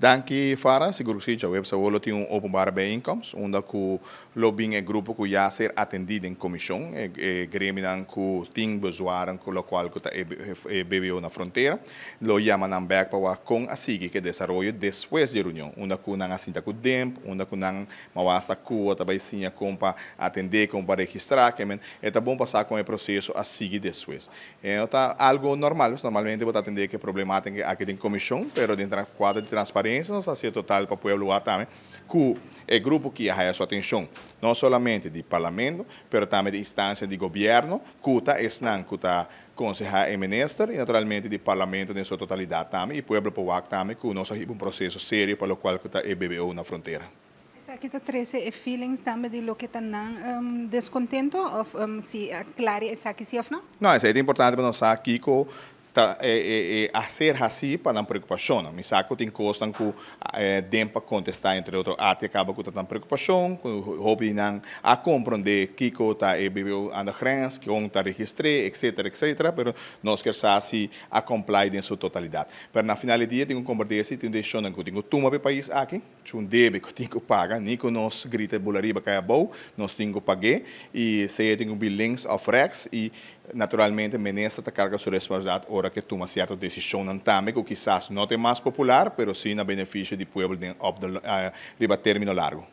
Danki, Farah. Sigur ku si, djaweps awor lo tin un openbare bijeenkomst unda ku lo bin e grupo ku ya ser atendí den komishon, e gremionan ku tin bezwaren ku lokual ku ta e BBO na frontera. Lo yama nan bèk pa wak kon a sigui ku e desaroyo despues di e reunion, unda ku nan a sinta ku DIMP, unda ku nan mawasta kua ta bai siña kon pa atendé, kon pa registrá. Ke men e ta bon pa sa kon e proseso a sigui despues. E no ta algo normal, normalmente bo ta atendé ku e problematica aki den komishon, pero den kuadro di transparensia nos ta hasié total pa pueblo wak tambe ku e grupo ki a haya su atenshon, no solamente di parlamento, pero tambe di instansia di gobièrnu ku ta esnan ku ta konsehá e minister i naturalmente di parlamento den su totalidat tambe i pueblo por wak tambe ku nos a hiba un proseso serio pa lokual ku ta e BBO na frontera. Esaki ta trece e feelings tambe di loke ta nan descontento of si a claria esaki si of no? No, esei ta importante pa nos sa kico ta e a ser haci pa nan preocupacionnan. Mi sa cu tin cosnan cu den pa contesta, entre otro ati a caba cu ta nan preocupacion, cu hopi di nan a comprende kico ta e BBO aan de grens, con ta registre, etcetera, etcetera, pero nos kier sa si a comply den su totalidad. Pero na final di dia tin cu comprende si tin decisionnan cu tin cu tuma pa e pais aki. Cu un debe cu tin cu paga, ni cu nos grita e bula riba cay abou, nos tin cu pagu'e y sea tin cu bin links of rechts y naturalmente minister ta carga su responsabilidad ora cu e tuma cierto decisionnan tambe cu kisas no ta e mas popular pero si na beneficio di pueblo den op de riba termino largo.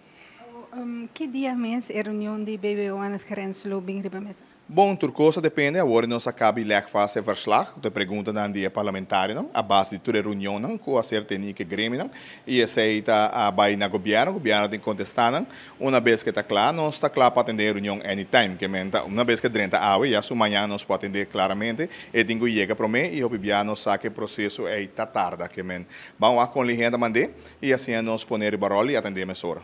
Ki dia mes e reunion di BBO aan het grens lo bin riba mesa? Bon, tur kos ta depende. Awor nos a kabi lèg vast e verslag ku ta e preguntanan di e parlamentarionan a base di tur e reunionnan ku a ser tení ku e gremionan i esei ta a bai na gobièrnu. Gobièrnu tin kontestá nan. Una bes ku e ta kla, nos ta kla pa atendé e reunion anytime. Ke men ta una bes ku e drenta awe, ya su mañan nos por atendé klaramente. E tin ku yega promé i hopi bia nos sa ku e proseso ei ta tarda. Ke men ban wak kon lihé ta mand'é i asina nos pone riba ròl i atendé mesora.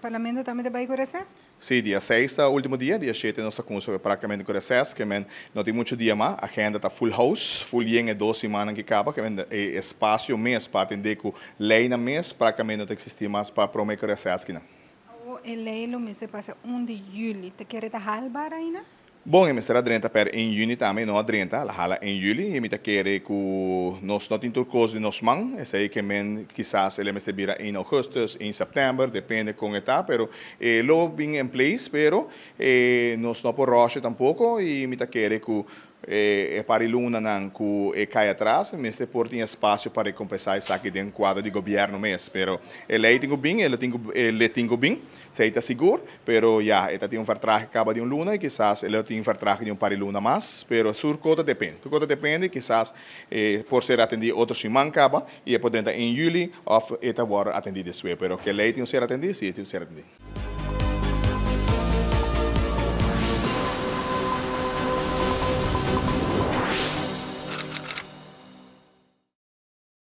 Parlamento tambe ta bai ku reses? Sí, dia 6 ta ultimo dia, dia 7 nos ta cuminsa practicamente cu reces, ke men no tin mucho dia mas, agenda ta full house, full yen e 2 simannan ki caba, ke men e espacio mes pa atende cu leynan mes practicamente no ta existi mas pa prome cu reces kinan. Awo e ley lo mester pasa 1 di juli, ta kere ta haalbaar aina? Bon, e mester a drenta per 1 juni tambe, e no a drenta, el a hala 1 juli i mi ta kere ku nos no tin tur kos di nos man, esei ke men kisas el e mester bira 1 augustus, 1 september, depende kon e ta, pero e lo bin en place, pero nos no por rushe tampoko i mi ta kere ku E par di lunanan ku e kai atras mester por tin espasio pa rekompensá esaki den kuadro di gobièrnu mes. Pero e lei tin ku bin, e lo tin ku e le tin ku bin, esei ta sigur, pero ya, e ta tin un vertrahe kaba di un luna i kisas e lo tin vertrahe di un par di luna mas, pero tur kos ta depende. Tur kos ta depende, kisas e por ser atendí otro siman kaba i e por drenta en yüli òf e ta wòrdu atendí despues. Pero ke lei tin ku ser atendí, si e tin ku ser atendí.